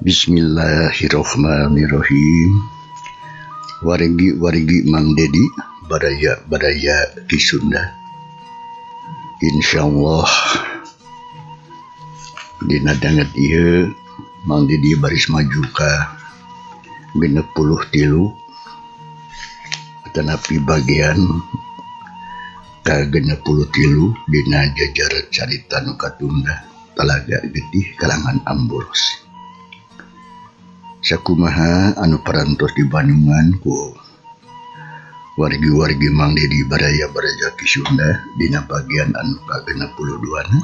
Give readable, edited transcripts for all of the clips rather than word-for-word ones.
Bismillahirrahmanirrahim. Wargi-wargi Mang Dedi baraya-baraya di Sunda. Insyaallah dina danget ieu Mang Dedi baris maju ka 63 tetapi bagian ka 63 dina jajar carita nu katunda Talaga Getih kalangan Amboros. Sakumaha anu parantos di Bandungan ku wargi-wargi Mang Dedi baraya baraya Ki Sunda dina bagian anu ka 62 na.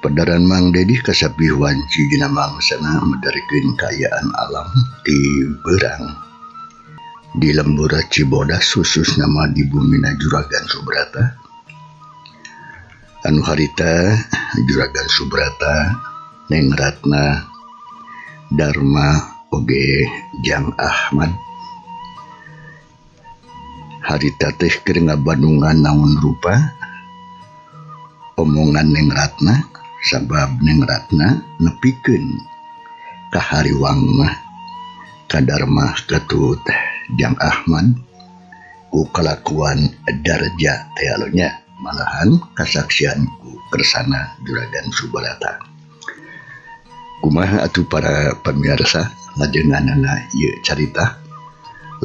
Pedaran Mang Dedi kasapih wanci dina mangsana medarkeun kaayaan alam di Berang. Di lembur Cibodas khususna mah di bumina Juragan Subrata. Anu harita Juragan Subrata Neng Ratna Dharma oge Jang Ahmad. Harita teh keur ngabandungan naon rupa omongan Neng Ratna sabab Neng Ratna nepikeun ka hariwang mah ka Dharma katut Jang Ahmad ku kalakuan Darja teh nya malahan kasaksian ku kersana Juragan Subrata. Kumaha atuh para pamirsa lajenganana ieu carita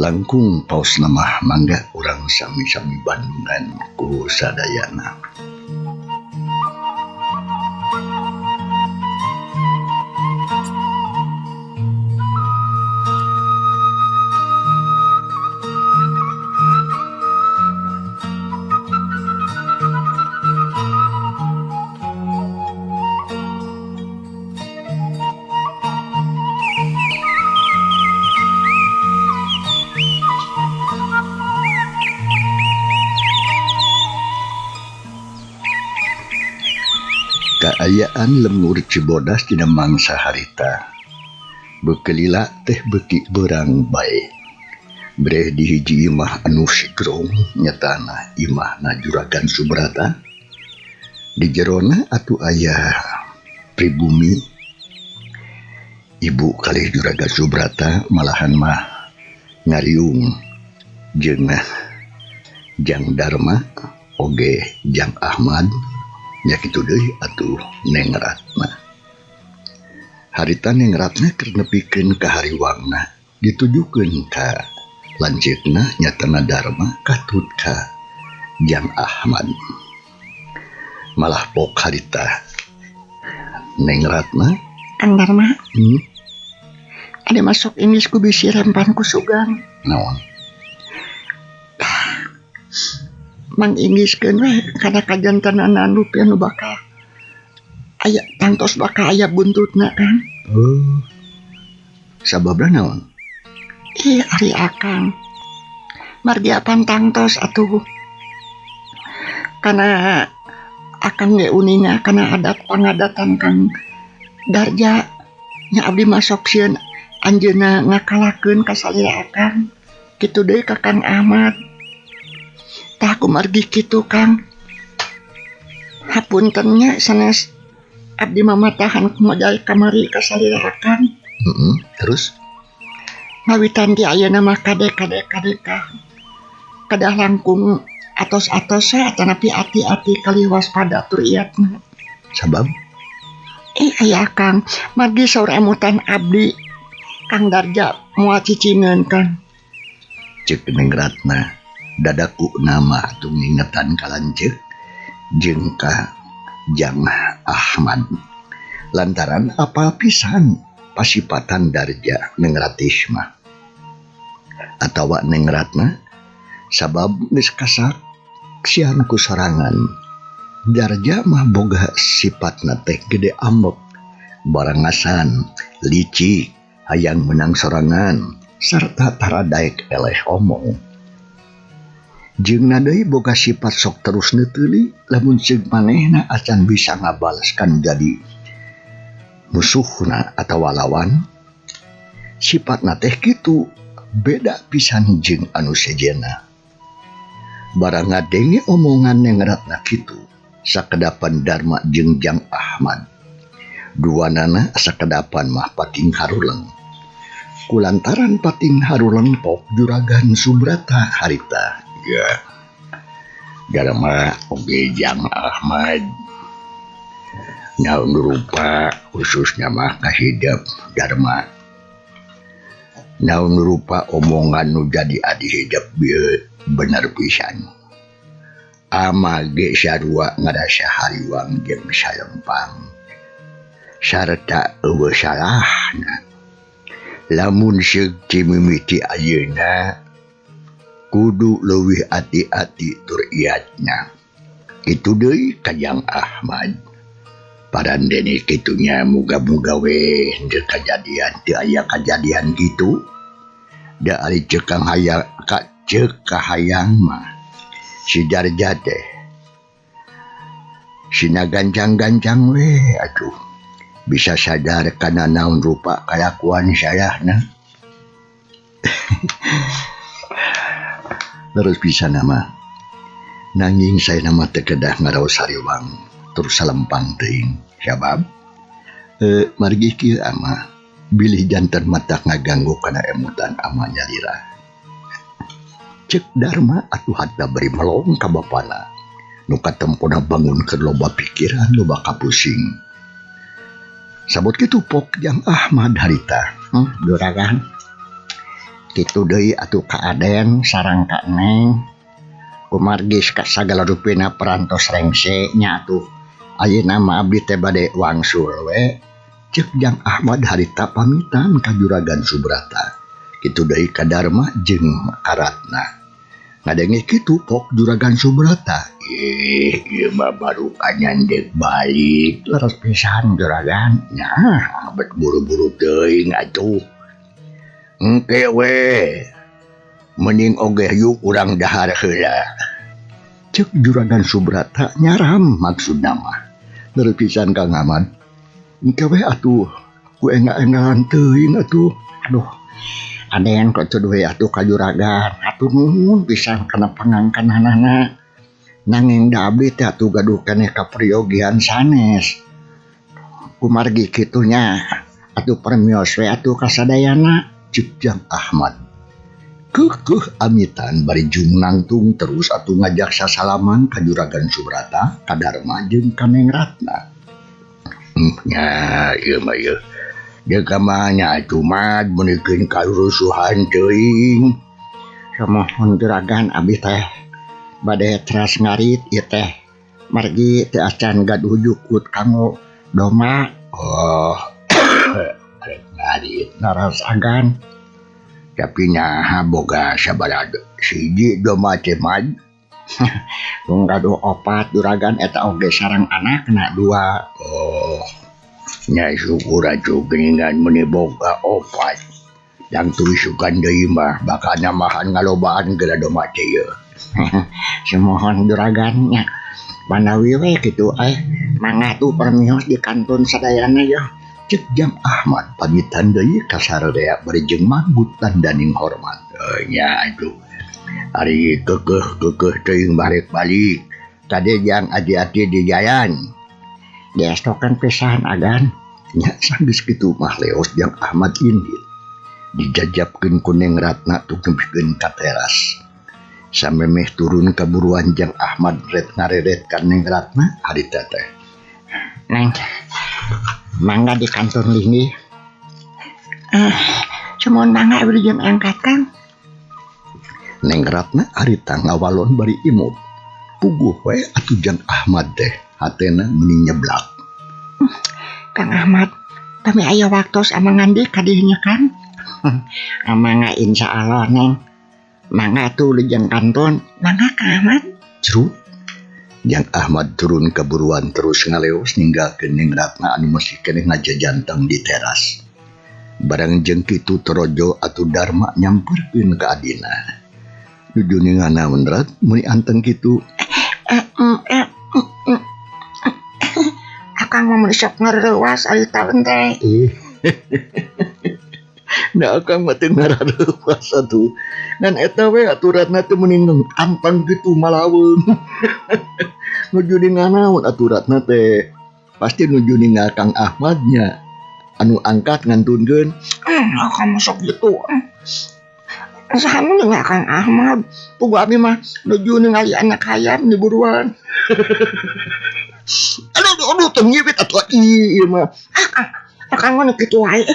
langkung paos mah mangga urang sami-sami bandungan ku sadayana. Kaayaan lembur Cibodas dina mangsa harita. Beukeulila teh beuki beurang bae. Breh di hiji imah anu sigrong nyatana imahna Juragan Subrata. Di jerona atuh aya pribumi ibu kalih Juragan Subrata malahan mah ngariung jeung Jang Dharma oge Jang Ahmad. Nya kitu deui atuh Neng Ratna. Harita Neng Ratna keur nepikeun ka hariwangna ditujukeun ka lanceukna nyatana Dharma katut ka Jang Ahmad. Malah pok harita Neng Ratna. Kang Dharma. Ada masuk ini ku bisi rempan ku sugan. Naon? Mang inggiskeun we kana kajantenan rupiah nu bakal aya tangtos bakal aya buntutna Kang. Oh. Sababna naon? Ih, ari akang. Margi apan tangtos atuh. Kana akang ge uninga kana adat pangadatan Kang Darja nya abdi masok sieun anjeunna ngakalakeun ka salira akang. Kitu deui ka Kang Ahmad. Tah kumargi kitu Kang. Hapunten nya sanes abdi mamatahan kumajai kamari ka salira akang. Terus ngawitan ti ayeuna mah kade kade kade ka. Kedah langkung atos-atos atanapi ati-ati kali waspada tur iatna. Sabab? Aya Kang, margi saur emutan abdi Kang Darja moal cicingeun Kang. Ceuk Neng Ratna. Dadaku nama atuh ngingetan ka lanceuk jeung ka Jang Ahmad. Lantaran apal pisan pasipatan Darja Neng Ratih mah. Atawa Neng Ratna sabab geus kasaksian ku sorangan. Darja mah boga sipatna teh gede ambek, barangasan, licik, hayang menang sorangan, sarta tara daek eleh omong. Jeung deui boga sifat sok terus neuteuli lamun ceuk manehna acan bisa ngabaleskan jadi musuhna atawa lawan. Sifatna teh kitu beda pisan jeung anu sejenna. Barang ngadenge omongan Neng Ratna kitu sakedapan Dharma jeung Jang Ahmad. Duanana sakedapan mah pating haruleng. Kulantaran pating haruleng pok Juragan Subrata harita. Ya. Dharma oge Jang Ahmad. Naon rupa khususnya mah kahidep Dharma. Naon rupa omongan nu jadi adi hidep bieu bener pisan. Ama ge sarua ngarasa hariwang jeung salempang. Sarta eueuh salahna. Lamun seug ti mimiti ayeuna kudu leuwih ati-ati tur iatna. Kitu deui ka Jang Ahmad. Parandene kitu nya muga-muga we henteu kajadian teu aya kajadian kitu. Da ari ceuk Kang Hayang ka ceuk kahayang mah si Darja teh sina gancang-gancang we atuh bisa sadar kana naon rupa kalakuan salahna. Terus bisa nama nanging saya nama teu kedah ngaraos hariwang terus salempang teuing sabab margi kieu ama bilih janten matak ngaganggu kana emutan ama nyalira. Cek Dharma atuh hatta bari melong ka bapana nu katempona bangun keur loba pikiran loba kapusing. Sabot kitu pok Jang Ahmad harita. Juragan. Kitu deui atuh ka Aden sareng ka Neng. Kumargi sagala rupina perantos rengse nya atuh. Ayeuna mah abdi teh bade wangsul we. Cek Jang Ahmad harita pamitan ka Juragan Subrata. Kitu deui ka Dharma jeung ka Ratna. Ngadenge kitu pok Juragan Subrata. Ih, ieu mah baru kanyandek balik. Leres pisan Juragan. Nah, bet buru-buru teuing atuh. Engke we. Mending oge yuk urang dahar heula. Cek Juragan Subrata nyaram maksudna mah. Leres pisan Kang Ahmad. Engke we atuh ku enggal-enggalan teuing atuh. Aduh. Aden kok tuduh atuh ka juragan. Atuh nuhun pisan kana pangangkananana. Nanging da abdi teh atuh gaduh keneh kaperyogian sanes. Kumargi kitu nya atuh permios we atuh kasadayana. Cek Jang Ahmad. Keukeuh amitan bari jung nangtung terus atuh ngajak sasalaman ka Juragan Subrata, ka Dharma jeung ka Neng Ratna. Nya ieu mah ieu. Deuk mah nya atuh mah meunikeun karusuhan teuing. Samohon juragan abdi teh bade teras ngarit ieu teh. Margi teu acan gaduh jukut kanggo domba. Oh, rek ngarit naras agan. Tapi naha boga sabaraha siji domba teh mah. Mung gaduh opat juragan eta oge sareng anakna dua. Oh, nya syukur atuh geuningan meuni boga opat. Yang tuisukan deui mah bakal namahan ngalobaan geura domba teh ieu. Sumuhun juragan nya. Manawi we kitu mangga tuh permios di kantun sadayana yeuh. Cek Jang Ahmad pamitan deui ka sararea bari jeung manggut tandaning hormat. Nya atuh. Ari keukeuh-keukeuh teuing balik-balik. Kade jang ati-ati di jalan. Diestokeun pisan agan. Nya sanggeus kitu mah leos Jang Ahmad indit. Dijajapkeun ku Neng Ratna tuh nepikeun ka teras. Samemeh turun kaburuan Jang Ahmad ret ngareret ka Neng Ratna harita teh. Neng, mangga di kantor linggih. Sumuhun mangga abdi jeung angkat Kang. Neng Ratna harita ngawalon bari imut. Puguh we atuh Jang Ahmad teh hatena meuni nyeblak. Kang Ahmad, kami aya waktos amangan deui ka dieu nya Kang. Amanga insyaallah Neng. Mangga atuh leujeung kantun. Mangga Kang Ahmad. Cerut. Jang Ahmad turun kaburuan terus ngaleos ninggalkeun Neng Ratna anu masih keneh ngajajanteng di teras. Barang jeung kitu torojo atuh Dharma nyamperkeun ka adina. Nuju ningan naon Rat meuni anteng kitu. Akang mah meuni sok ngareuwas ari taun teh. Nah akang mah teu ngarareuwas atuh. Ngan eta we atuh Ratna teh meuni anteng kitu malaweung. Nuju ninganaon atuh Ratna teh. pasti nuju ninggal Kang Ahmad nya anu angkat ngantunkeun. Ah, kamu sok gitu. Saha nu ninggal Kang Ahmad? Puguh abi mah nuju ningali anak hayam di buruan. Aduh, aduh, aduh, teu ngiwit atuh ieu mah. Ah, akang mah nu kitu wae.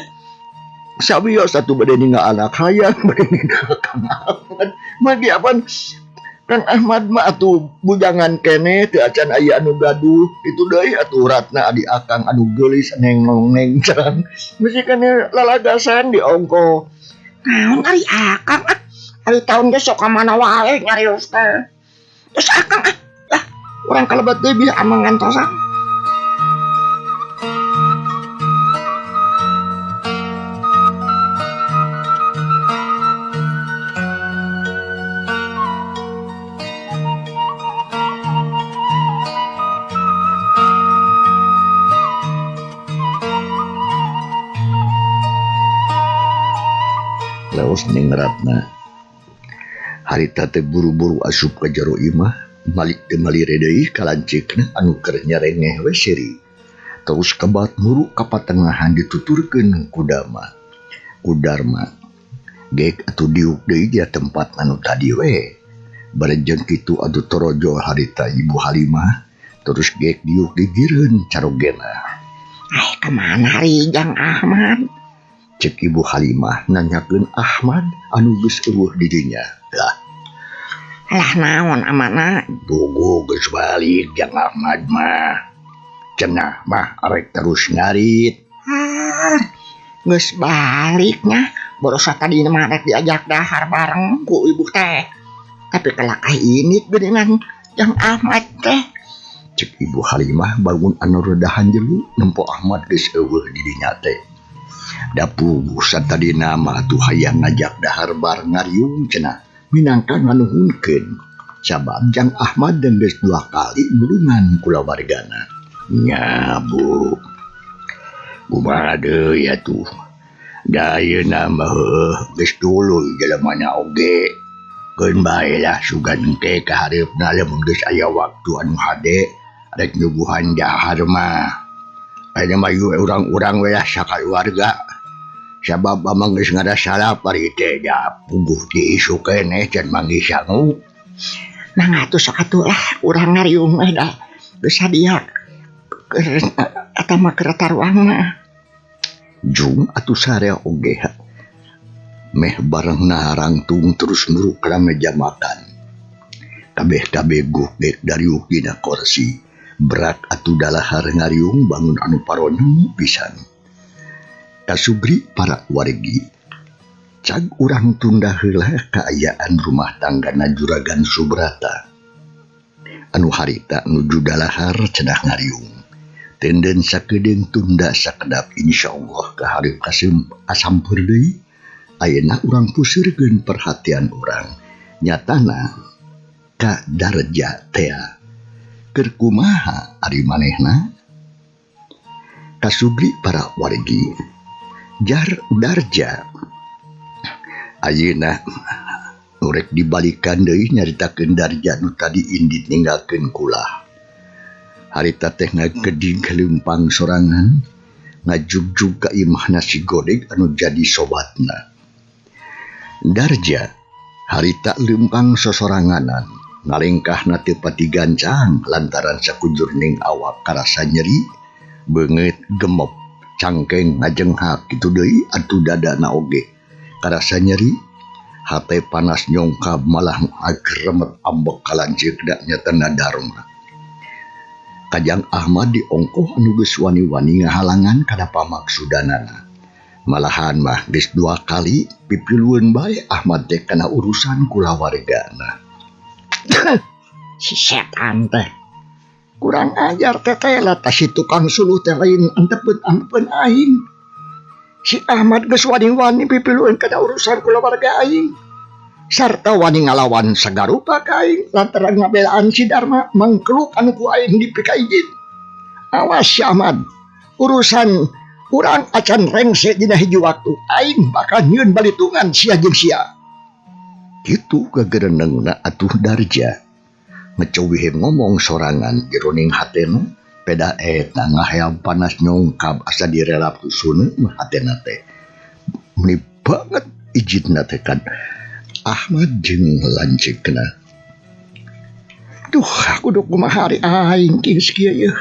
Sawios atuh bade ninggal anak hayam, bade ninggal Kang Ahmad. Mah apaan Kang Ahmad mah atuh bujangan keneh teu acan aya anu gaduh. Itu deui atuh Ratna adi akang anu geulis nengong nengcang. Mesti kana lalagasan di ongko. Naon ari akang ah? Ari taun ge sok ka mana wae nyarios teh. Terus akang ah, lah urang kalebet deui bilih amang ngantosan. Leos ning Ratna harita teh buru-buru asup ka jero imah malik teu malire deui ka lanceukna anu keur nyarengeh we seuri. Terus kabat muru ka patengahan dituturkeun ku Dama. Ku Darma. Gek atuh diuk deui dia tempat anu tadi we. Barejeng kitu atuh torojol harita Ibu Halimah terus gek diuk digireun carogena. Ai ka mana ari Jang Ahmad? Cek Ibu Halimah nanyakeun Ahmad anu geus eueuh di dinya. Lah. Alah naon amana? Puguh geus balik Jang Ahmad mah. Cenah mah arek terus ngarit. Ah, geus balik nya. Borosa tadi mah rek diajak dahar bareng ku ibu teh. Tapi kalakah ini geuningan Jang Ahmad teh. Cek Ibu Halimah bangun anu redahan jelu nempo Ahmad geus eueuh di dinya teh. Da puguh satadina mah atuh hayang ngajak dahar bareng ngariung cenah minangka nganuhunkeun. Sabab Jang Ahmad geus 2 kali nulungan kulawargana. Nya bu. Kumaha deui atuh? Da ayeuna mah heuh geus tuluy jelemana oge. Keun bae lah sugan engke ka hareupna lamun geus aya waktu anu hade rek nyuguhan dahar mah. Ayeuna mah ieu urang-urang we lah sakaluarga. Sabab amang geus ngarasa lapar ieu teh da puguh ti isuk keneh can manggih sangu. Nah atuh sok atuh lah urang ngariung mah da geus sadia eta mah keur taruang mah. Jung atuh sarea oge meh bareng narangtung terus muruk kana meja makan. Kabeh-kabeh gugek dariuk dina korsi. Berat atuh dalahar ngariung bangun anu paroneng pisan. Kasubri para wargi, cag urang tunda heula kaayaan rumah tanggana Juragan Subrata. Anu harita nuju dalahar cenah ngariung. Tenden sakedeung tunda sakedap insyaallah kahareup kasem asampeur deui. Ayeuna urang puseurkeun perhatian urang. Nyatana ka Darja tea. Keur kumaha ari manehna? Kasubri para wargi, jar Darja ayeuna urek dibalikan deui nyaritakeun Darja nu tadi indit ninggalkeun kulah. Harita teh ngageding leumpang sorangan, ngajugjug ka imahna si Godeg anu jadi sobatna. Darja harita leumpang sosoranganan, ngalengkahna teu pati gancang lantaran sakujurning awak karasa nyeri, beungeut gemep, cangkeng ngajenghak kitu deui atuh dadana oge karasa nyeri, hate panas nyongkab malah ngagremet ambek ka lanceukna nyatana Darma. Kajang Ahmad diongkoh anu geus wani-wani ngahalangan kana pamaksudanana. Malahan mah geus 2 kali pipilueun bae Ahmad teh kana urusan kulawargana. Si setan teh kurang ajar teh teh lah tah si tukang suluh teh lain antepeun-antepeun aing. Si Ahmad geus wani-wani pipilueun kana urusan kulawarga aing. Sarta wani ngalawan sagarupa ka aing lantaran ngabelaan si Darma mangkeluk anu ku aing dipikaijin. Awas si Ahmad, urusan urang acan rengse dina hiji waktu aing bakal nyieun balitungan sia jeung sia. Kitu gagerenengna atuh Darja. Ngecowih ngomong sorangan jeroning hatena Peda eta ngaheam panas nyongkab asa direlap ku Sunu mah hatena teh. Meuni banget ijidna teh kan Ahmad jeung lanceukna. Duh, kudu kumaha ari aing geus kieu yeuh.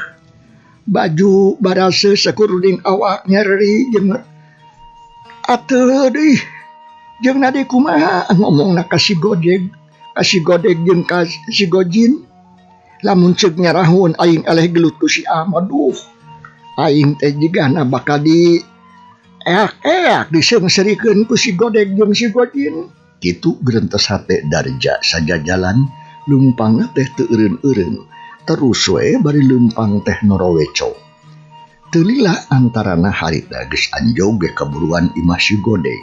Baju baraseuh sakuruning awak nyeri jeung ateu deui. Jeung nadi kumaha ngomongna ka si Godeg, ka si Godeg jeung ka si Gojin. Lamun ceuk nyarahun aing eleh gelut ku si Ahmad. Duh, aing teh jigana bakal di eak-eak diseungseurikeun ku si Godeg jeung si Gojin. Kitu gerentes hate Darja sajajalan leumpangna teh teu eureun-eureun. Terus we bari leumpang teh noroweco. Teu lila antarana harita geus anjog ge kaburuan imah si Godeg.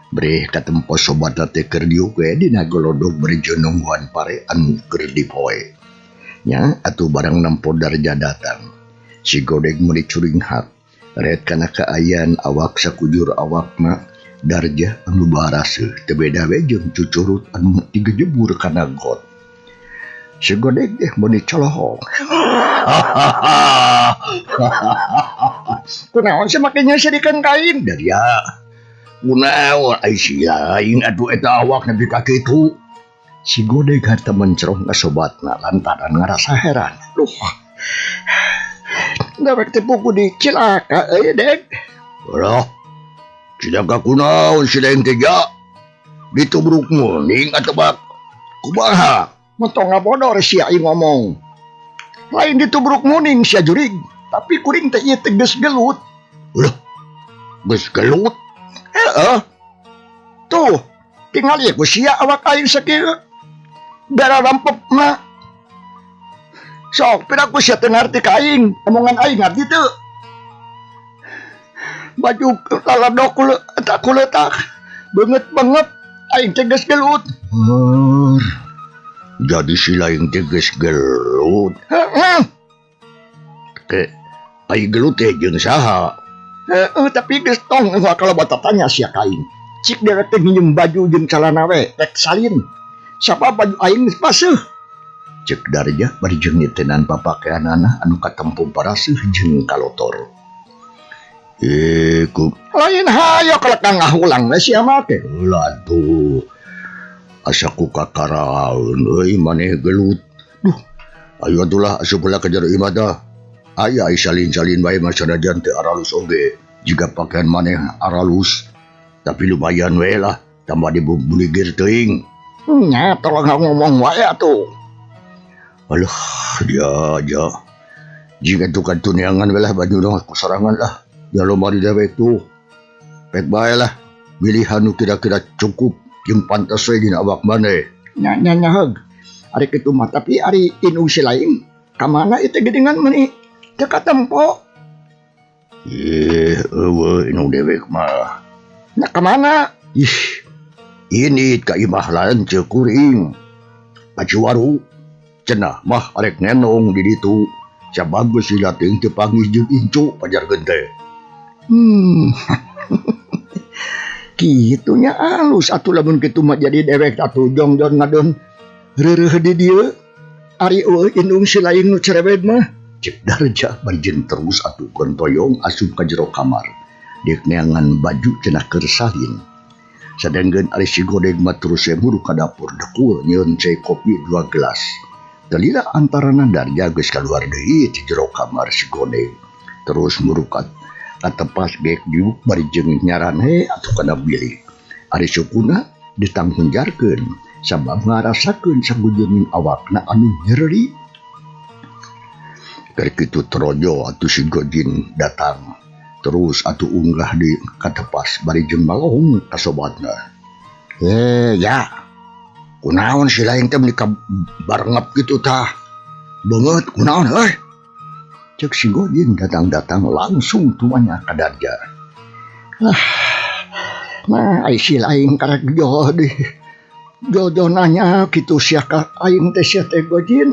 Breh katempo sobatna teh keur diuk we dina golodog bari jeung nungguan pare anu keur dipoe. Nya atuh barang nempo Darja datang. Si Godeg meuni curinghak. Ret kana kaayaan awak sakujur awakna Darja anu baraseuh teu beda we jeung cucurut anu digejebur kana got. Si Godeg teh meuni colohong. Kunaon sih make nyeusirikeun kain? Darja. Kunaon ai sia aing atuh eta awak nepi ka kitu. Si Godeg harta mencerong ka sobatna lantaran ngarasa heran. Duh. Dewek teh pugu di cilaka euy, Deg. Alah. Cilaka kunaon si Deng teh ja? Ditubruk muning atuh bak. Kumaha? Montong ngabodor sia aing ngomong. Lain ditubruk muning sia jurig, tapi kuring teh ieu teh geus gelut. Ulah. Geus gelut? Heeh. Tuh, tingal ieu ku sia awak aing sakieu. Bera rampepna. Sok, pira ku sia teu ngarti ka aing, omongan aing ngarti teu? Baju laladok eta kuletak. Beungeut banget aing teh geus gelut. Heur. Jadi si lain teh geus gelut. Heeh. Ke ai gelut teh jeung saha? Heeh, tapi geus tong eueuh kalau batatanya sia ka aing. Cik dewek teh nginjem baju jeung calana we, rek salin. Sapa baju aing geus baseuh. Cek Darja bari jeung nitenan papakeanana anu katempo paraseuh jeung kalotor. Ku lain hayo kalau ngahulang we sia mah teh. Ulah atuh. Asa ku kakaraeun euy maneh gelut. Duh, ayo atulah asup heula ka jero imah tah. Aya ai salin-salin bae mah sanajan teu aralus oge. Jiga pakaian maneh aralus, tapi lumayan we lah tambah dibuligir teuing. Nya tolong ngomong wae atuh. Alah, dia aja. Jika tu kan tuniangan we lah baju dong aku sorangan lah. Ya lomari dewek tuh. Pek bae lah. Pilihan nu kira-kira cukup jeung pantes we dina awak maneh. Nya nya nya heug. Ari kitu mah tapi ari indung si lain ka mana ieu teh geuningan meuni teu katempo. Ih, eueuh indung dewek mah. Nya ka mana? Ih, ini ka imah lain ceuk kuring. Ka Ciwaru. Cenah mah arek nenong di ditu. Sabab geus lila teuing teu panggih jeung incu pajarkeun teh. Kitunya alus atuh lamun kitu mah jadi dewek atuh jongjon ngadon reureuh di dieu. Ari eueuh indung si lain nu cerewet mah. Cek Darja bari jeung terus atuh gontoyong asup ka jero kamar. Deuk neangan baju cenah keur salin. Sadengkeun ari si Godeg mah terus we muru ka dapur dekul nyieun cai kopi 2 gelas. Telila antarana Darja geus kaluar deui ti jero kamar si Godeg. Terus muru ka tepas gek diuk bari jeung nyaranhe atuh kana bilik. Ari sukuna ditanggunjarkeun sabab ngarasakeun sagujening awakna anu nyeri. Keur kitu terojo atuh si Gojin datang. Terus atuh unggah di katepas bari jeung malohong ka sobatna. Ya. Kunaon si lain teh meuni ka barengep kitu tah. Beungeut kunaon heuh? Cek si Gojin datang-datang langsung tumanya ka Darja. Ah, nah ai si lain karek joh di. Jojo nanya kitu sia ka aing teh sia teh Gojin.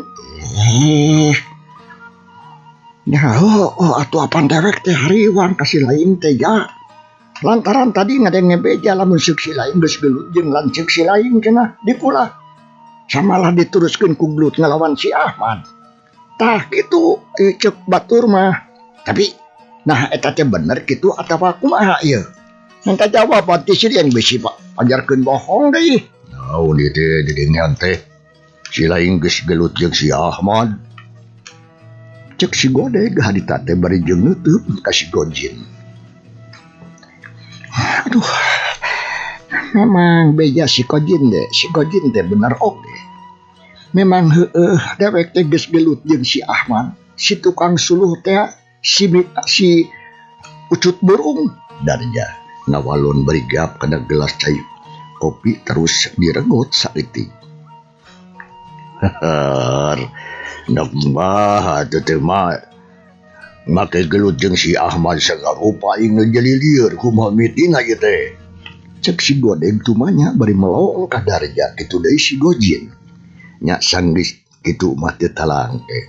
Ya, oh, atuh apan dewek teh hariwang ka si lain teh ya. Lantaran tadi ngadenge beja lamun seuk si lain geus gelut jeung lanceuk si lain cenah dikulah. Samalah diteruskeun ku gelut ngalawan si Ahmad. Tah kitu cek batur mah. Tapi nah eta teh bener kitu atawa kumaha ieu? Minta jawaban ti si yang bisi pajarkeun bohong deui. Naon ieu teh didengean teh? Si lain geus gelut jeung si Ahmad. Cek si Godeg harita teh bari jeung neuteub ka si Gojin. Aduh, memang beja si Gojin deh, si Gojin teh bener oge. Memang heueuh dewek teh geus gelut jeung si Ahmad, si tukang suluh teh si Ucut Burung. Darja ngawalon bari gap kana gelas cai kopi terus diregot saeutik. Nak mah atuh teh mah make gelut jeung si Ahmad sagarupa aing nu jadi lieur kumaha mitina ieu teh. Cek si Godeg tumanya bari melong ka Darja kitu deui si Gojin. Nya sanggeus kitu mah teu talangke.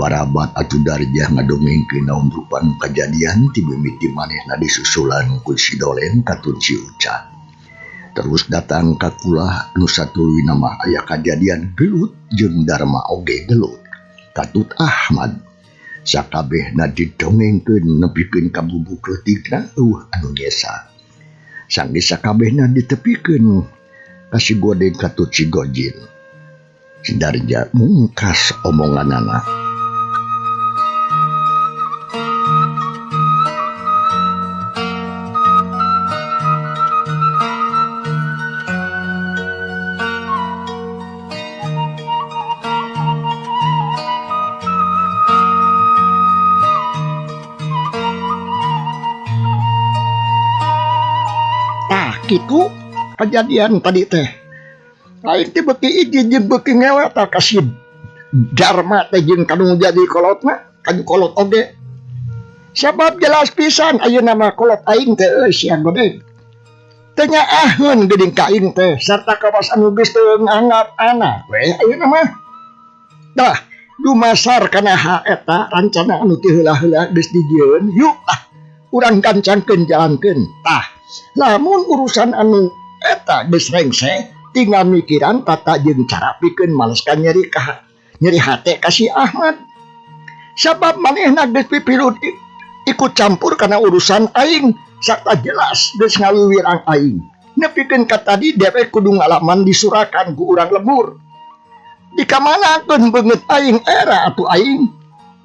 Barabat atuh Darja ngadongengkeun naon rupan kajadian ti mimiti manehna disusulan ku si Dolen katun si Uca. Terus datang ka kulah nu satuluyna mah aya kajadian gelut jeung Darma oge gelut. Katut Ahmad sakabehna didongengkeun nepikeun ka bubuk leutikna eueuh anu nyesa. Sanggeus sakabehna ditepikeun ka si Godeg katut si Gojin. Si Darja mungkas omonganana. Kitu kejadian tadi teh. Aing teh beuki izin jeung beuki ngewe tah ka si Darma teh jeung kanu jadi kolotna, kanu kolot oge. Sabab jelas pisan ayeuna mah kolot aing teh euy sia Godeg. Teu nyaaheun geuning ka aing teh sarta kawas anu geus teu nganggap anak we ayeuna mah. Tah dumasar kana ha eta rancana anu ti heula-heula geus dijieun yuk tah urang gancangkeun jalankeun. Tah lamun urusan anu eta geus rengse tinggal mikiran tata jeung cara pikeun maleskan nyeri hate ka si Ahmad. Sabab manehna geus pipilun ikut campur kana urusan aing sarta jelas geus ngawiwirang aing. Nepikeun ka tadi dewek kudu ngalaman disurakan ku urang lembur. Dikamanakeun beungeut aing era atuh aing.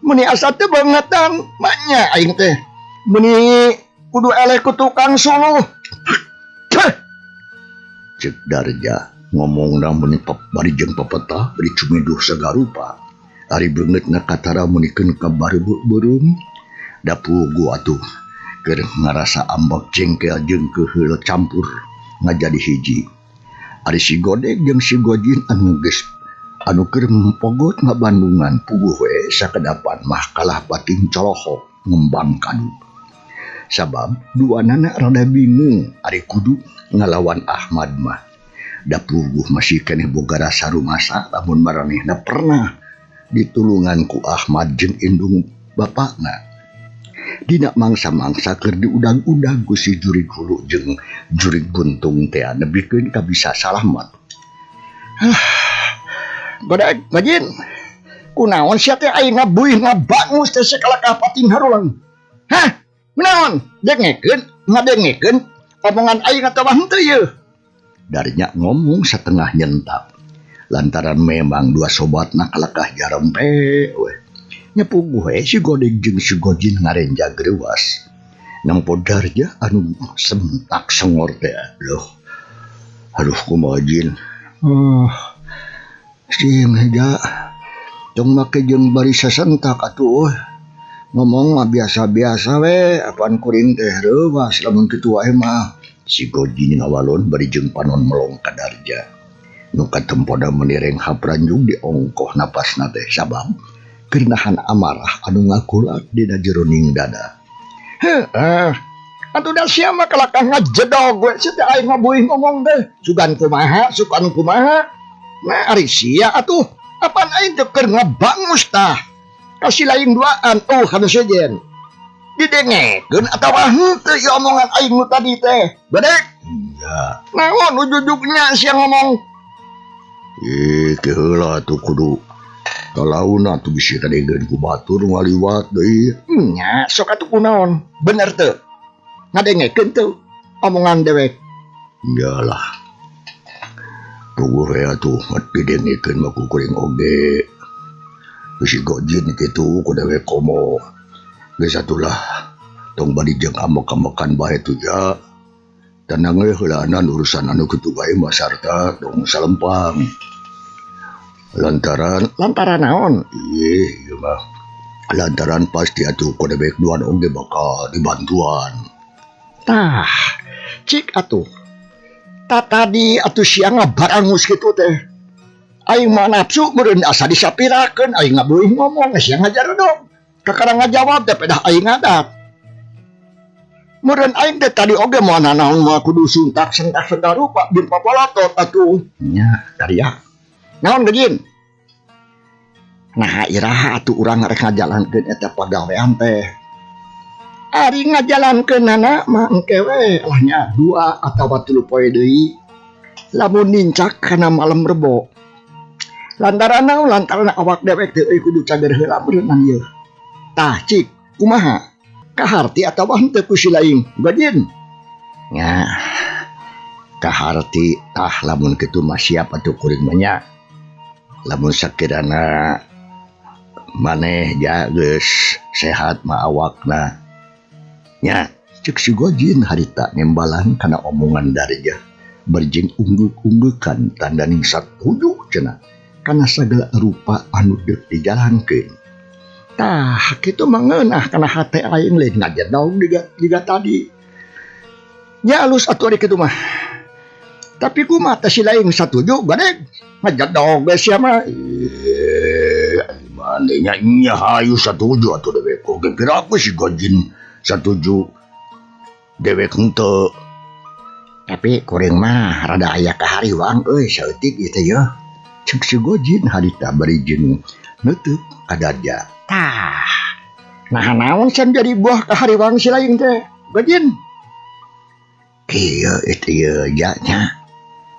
Meni asa teu beungetan maknya aing teh. Meni kudu eleh ku tukang suluh. Cek Darja ngomongna meni bari jeung pepetah bari cumiduh sagarupa. Ari beungeutna katara meunikeun ka bareubeuh beureum. Da puguh atuh keur ngarasa ambek jengkel jeung keuheul campur ngajadi hiji. Ari si Godeg jeung si Gojin anu geus anu keur pogot ngabandungan puguh we sakedapan mah kalah pating colohok ngembang kadu. Sabab duanana rada bingung ari kudu ngalawan Ahmad mah. Da puguh masih keneh boga rasa rumasa lamun maranehna pernah ditulungan ku Ahmad jeung indung bapakna. Dina mangsa-mangsa keur diudag-udag ku si jurig hulu jeung jurig buntung teh nebikeun ka bisa salamet. Godeg Gojin kunaon sia teh aing ngabuih ngabangus teh sakalakah pating harulang. Hah? Kunaon? Dengekeun, ngadengekeun omongan aing atawa henteu ieu? Darnya ngomong setengah nyentak. Lantaran memang dua sobatna kalakah jarempe we. Nya puguh we si Godeg jeung si Gojin ngarenja greuwas. Nempo Darja anu sentak sengor teh. Loh. Aduh kumaha jin. Sing heja tong make jeung bari sasentak atuh. Ngomong mah biasa-biasa we, apaan kuring teh reuwas lamun kitu wae mah. Si Gojin ngawalon bari jeung panon melong ka Darja. Nu katempoda menireng hapranjung diongkoh napasna teh sabab keur nahan amarah anu ngakulak dina jeroning dada. Heuh, atuh da sia mah kalakah ngajedog we sia teh aing ngabuih ngomong teh. Sugan kumaha, sugan kumaha. Nah ari sia atuh, apaan aing teh keur ngabangus tah. Kasih lain duaan, oh kana sejen. Didengekeun atawa henteu ieu omongan aing nu tadi teh. Bedek. Iya. Naon ujujugnya sia ngomong? Ih, keheula atuh kudu Kalauna atuh bisi kadegeun ku batur ngaliwat deui. Nya sok atuh kunaon bener teu ngadengekeun teu omongan dewek. Iyalah. Puguh we atuh didengekeun mah ku kuring oge. Bisi gojin kitu ku dewek komo. Geus atulah tong bari jeung ambek-ambekan bae tuh ja. Tenang we heulaanan urusan anu kitu bae mah sarta tong salempang. Lantaran naon? Ih, ieu mah lantaran pasti atuh ku dewek duan oge bakal dibantuan. Tah, cik atuh. Tadi atuh sia ngabarangus kitu teh. Aing mah nafsu meureun asa disapirakeun aing ngabeuih ngomong sia ngajaredog. Kakara ngajawab teh pedah aing ngadat. Meureun aing teh tadi oge moal nanaon moal kudu suntak sentak segala rupa bin papalatot atuh. Nya, daria. Naon gejin? Nah, iraha atuh urang rek ngajalankeun eta pagawean teh. Ari ngajalankeunana mah engke we lah nya 2 atawa 3 poe deui. Lamun nincak kana malam Rebo. Lantaran naon? Lantaran awak dewek teh euy kudu cager heula meureun ieu. Tah cik, kumaha? Kaharti atawa henteu ku si laing? Gajin. Nya. Kaharti tah lamun kitu mah siap atuh kuring mah nya. Lamun sakirana maneh ja geus sehat mah awakna. Nya, cek si Gojin harita nembalan kana omongan Darja berjing ungguk-unggukan tandaning satuju cenah kana sagala rupa anu deuk dijalankeun. Tah, kitu mah ngeunah kana hate aing lain ngajedog jiga tadi. Nya alus atuh ari kitu mah. Tapi kumaha teh si laing satuju gadeg ngajedog ge sia mah. Mane nya nya hayu satuju atuh dewek oge piraku si Gojin satuju dewek henteu. Tapi kuring mah rada aya kahariwang euy saeutik ieu teh yeuh. Cek si Gojin harita bari jeung neuteuk ka Darja. Tah, nah naon san jadi buah kahariwang si laing teh Gojin? Kieu itu ieu ja nya.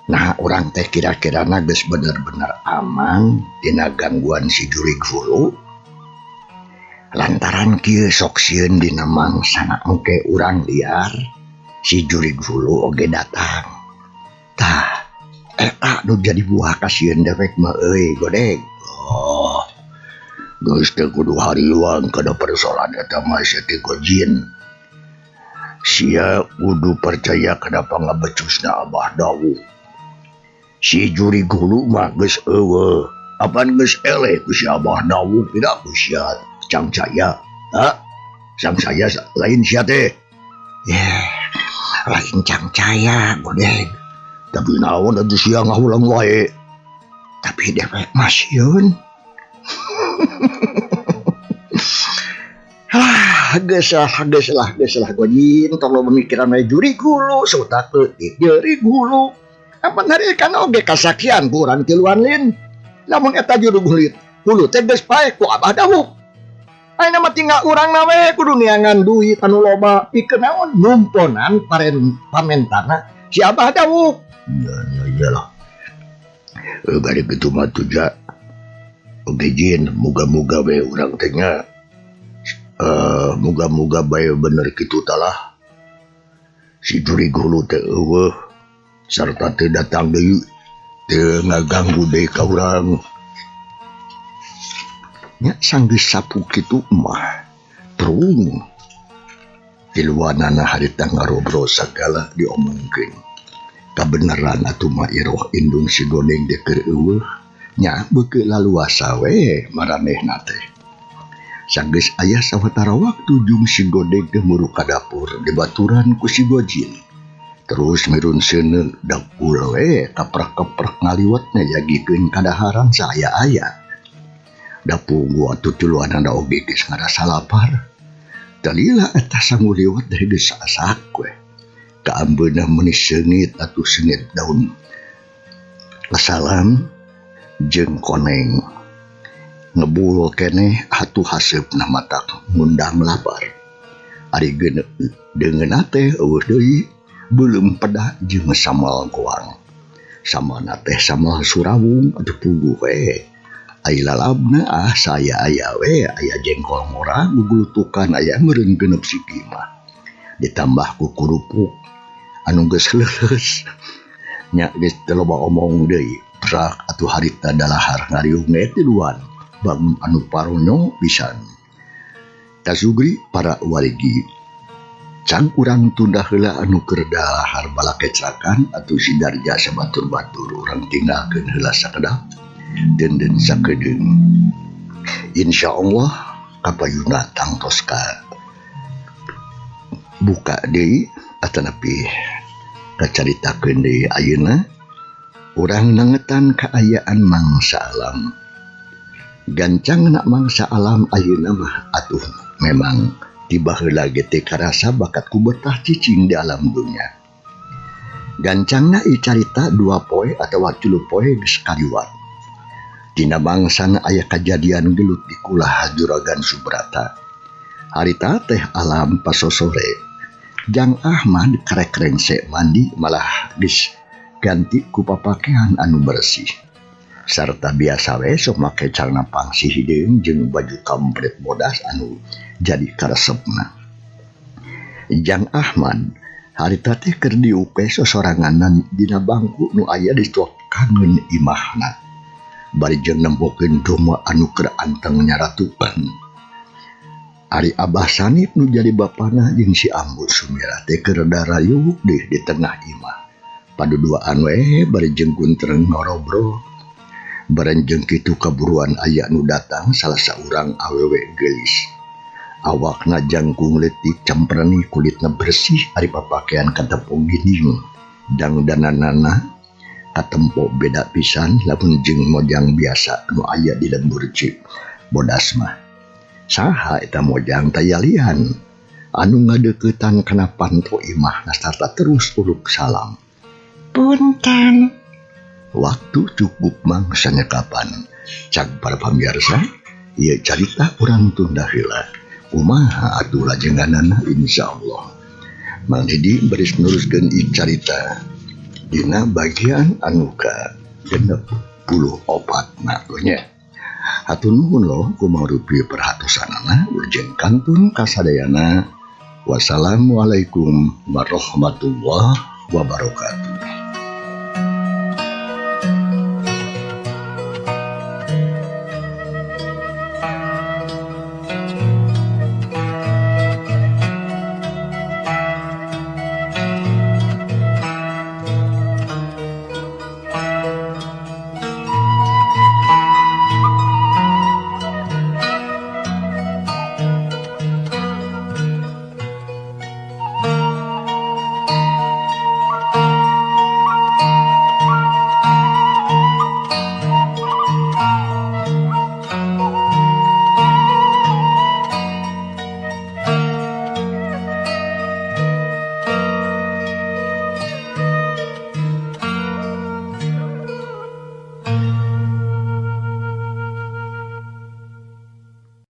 Nah urang teh kira-kirana geus bener-bener aman tina gangguan si jurig hulu. Lantaran kieu sok sieun dina mangsana engke urang liar si jurig hulu oge datang. Tah, eta nu jadi buah kasieun dewek mah euy godeg. Oh, geus teu kudu hariwang kana persoalan eta mah sia teh Gojin. Sia kudu percaya kana pangabecusna Abah Dawuh. Si jurig hulu mah geus eueuh, apan geus eleh ku si Abah Dawuh tidak ku sia Cangcaya. Ha? Cangcaya lain sia teh. Yeh, lain Cangcaya godeg. Tapi naon atuh sia ngahulang wae. Tapi dewek mah sieun. Ah, geus lah Gojin, tong loba mikiran we jurig hulu, sautak leutik jurig hulu. Apan hari kan oge kasaksian ku urang tiluan lin. Lamun eta jurig hulu teh geus paeh ku Abah Dawuh. Ayeuna mah tinggal urang na we kudu neangan duit anu loba pikeun naon numponan pamentana si Abah Dawuh. Ya, ya, iyalah. Bari kitu mah tuh ja. Oge jin, muga-muga we urang teh nya. Muga-muga bae bener kitu talah. Si jurig hulu teh eueuh sarta teu datang deui teu ngaganggu deui ka urang. Nya sanggeus sapu kitu mah prung. Tiluanana harita ngarobrol sagala diomongkeun. Kabeneran atuh mah iroh indung si Godeng teh keur eueuh nya beukeut laluasa we maranehna teh. Sanggeus aya sawatara waktu jung si Godeng teh muruk ka dapur dibaturan ku si Gojin. Terus mirun seuneu dapur we kaprek-keprek ngaliwetna jagikeun kadaharan saaya-aya. Dapur gua atuh tiluanana oge geus ngarasa lapar. Talila eta sangu liwat dari geus asak we. Kaambeunah meuni seungit atuh seungit daun salam jeung koneng. Ngebul keneh atuh haseupna matak ngundang lapar. Ari deungeunna teh eueuh deui beuleum peda jeung samal goang. Samalna teh samal surawung atuh puguh we. Ai lalabna ah saya aya we aya jengkol ngora gugulutukan aya meureun genep siki mah. Ditambah ku kurupuk anu geus leuleus nya geus teu loba omong deui prak atuh harita dalahar ngariung ge tiluan bangun anu paronyo pisan. Tasugri para warigi cang urang tunda heula anu keur dalahar balakecrakan atuh si Darja sabatur-batur urang tinggalkeun heula sakedap deunden sakedeung. Insyaallah kapayuna tangtos ka buka deui atanapi kacaritakeun deui ayeuna urang nangetan kaayaan mangsa alam. Gancangna mangsa alam ayeuna mah atuh memang ti baheula ge teu karasa bakat ku betah cicing di alam dunya. Gancangna ieu carita dua poe atawa tilu poe geus kaliwat. Dina mangsana aya kajadian gelut di kulah Juragan Subrata. Harita teh alam pasosore. Jang Ahmad karek rengse mandi malah geus ganti ku papakean anu bersih. Sarta biasa we sok make calana pangsi hideung jeung baju kampret bodas anu jadi karesepna. Jang Ahmad harita teh keur diupe sosoranganan dina bangku nu aya di tuakangeun imahna. Bari jeung nempokeun domba anu keur anteng nyaratupan. Ari Abah Sanip nu jadi bapana jeung si Ambu Sumirah teh keur darayuk deh di tengah imah. Paduduaan we bari jeung kuntreng ngorobrol. Bareng jeung kitu kaburuan aya nu datang salah saurang awewe geulis. Awakna jangkung leutik campreni kulitna bersih ari papakean katempo gining. Dangdananana katempo beda pisan lamun jeung mojang biasa nu aya di lembur Cik Bodas mah. Saha eta mojang tayalian anu ngadeuketan kana panto imahna sarta terus uluk salam. Punten. Waktu cukup mangsa nyekapan. Cag para pamirsa, ieu carita urang tunda heula. Kumaha atuh lajenganana insyaallah. Mang Didi baris neruskeun ieu carita dina bagian anu ka 64 na nya. Hatur nuhun loh kumaha rupi perhatosanana urjeng kantun kasadayana. Wassalamualaikum warahmatullahi wabarakatuh.